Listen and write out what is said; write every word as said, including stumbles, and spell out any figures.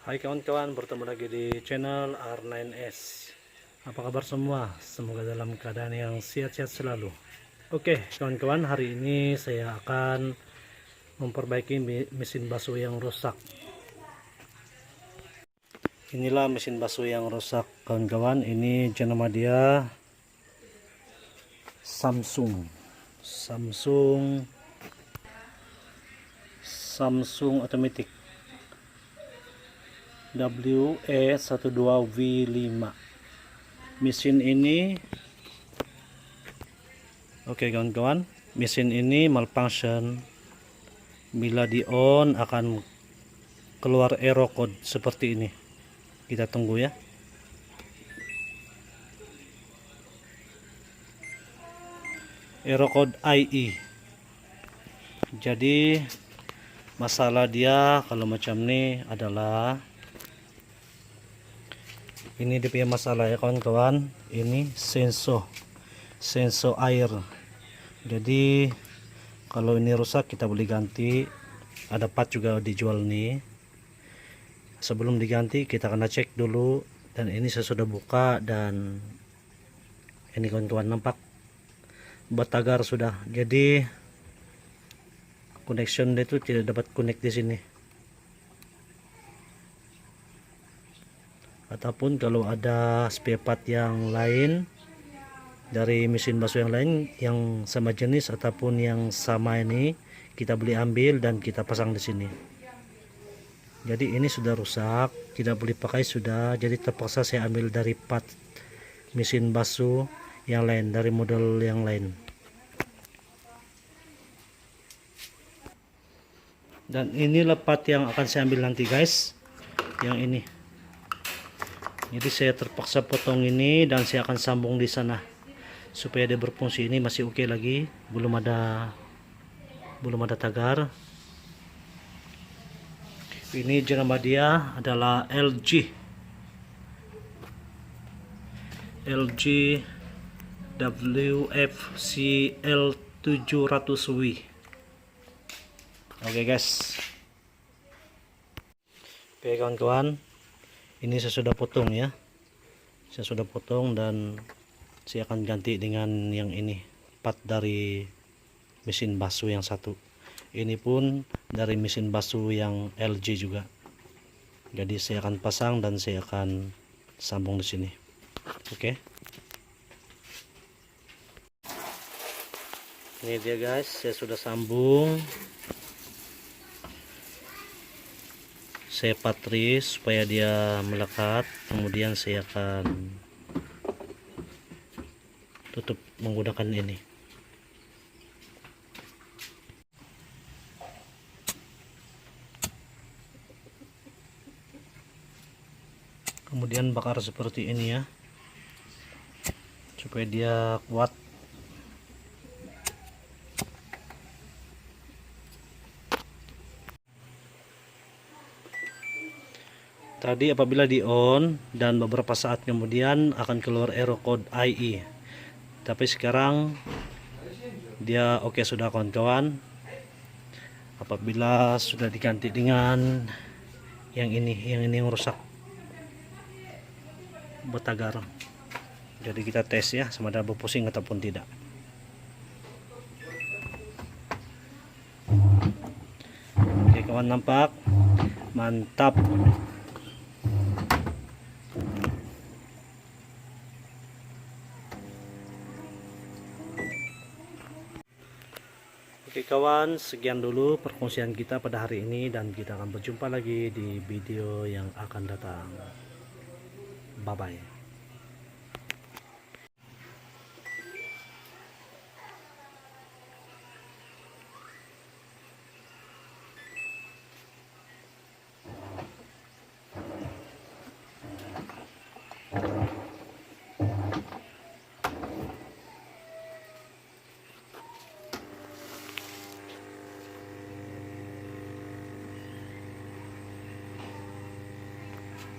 Hai kawan-kawan, bertemu lagi di channel R nine S. Apa kabar semua? Semoga dalam keadaan yang sihat-sihat selalu. Oke, kawan-kawan, hari ini saya akan memperbaiki mi-, mesin basuh yang rusak. Inilah mesin basuh yang rusak, kawan-kawan. Ini jenama dia Samsung. Samsung, Samsung Automatic W A satu dua V lima. Mesin ini, oke, kawan-kawan, mesin ini malfunction. Bila di on akan keluar error code seperti ini. Kita tunggu, ya. Error code I E. Jadi, masalah dia kalau macam ni adalah, ini dia punya masalah, ya, kawan-kawan. Ini sensor, sensor air. Jadi, kalau ini rusak, kita boleh ganti. Ada part juga dijual ni. Sebelum diganti, kita kena cek dulu. Dan ini saya sudah buka dan ini, kawan-kawan, nampak bertagar sudah. Jadi, connection dia tu tidak dapat connect di sini. Ataupun kalau ada spare part yang lain dari mesin basuh yang lain yang sama jenis ataupun yang sama ini, kita boleh ambil dan kita pasang di sini. Jadi, ini sudah rusak, tidak boleh pakai sudah, jadi terpaksa saya ambil dari part mesin basuh yang lain, dari model yang lain. Dan inilah part yang akan saya ambil nanti, guys, yang ini. Jadi, saya terpaksa potong ini dan saya akan sambung di sana supaya dia berfungsi. Ini masih oke lagi, belum ada, belum ada tagar. Ini jenama dia adalah L G, L G W F C L tujuh ratus W. Oke, guys. Oke, kawan-kawan, ini saya sudah potong, ya. Saya sudah potong dan saya akan ganti dengan yang ini, part dari mesin basuh yang satu. Ini pun dari mesin basuh yang L G juga. Jadi, saya akan pasang dan saya akan sambung di sini. Oke. Ini dia, guys, saya sudah sambung. Saya patri supaya dia melekat, kemudian saya akan tutup menggunakan ini. Kemudian bakar seperti ini, ya, supaya dia kuat. Tadi apabila di on dan beberapa saat kemudian akan keluar error code I E. Tapi sekarang dia oke sudah, kawan-kawan. Apabila sudah diganti dengan yang ini, yang ini yang rusak, bertagar. Jadi kita tes, ya, sama ada berpusing ataupun tidak. Oke, kawan, nampak. Mantap. Oke, kawan, sekian dulu perkongsian kita pada hari ini dan kita akan berjumpa lagi di video yang akan datang. Bye-bye.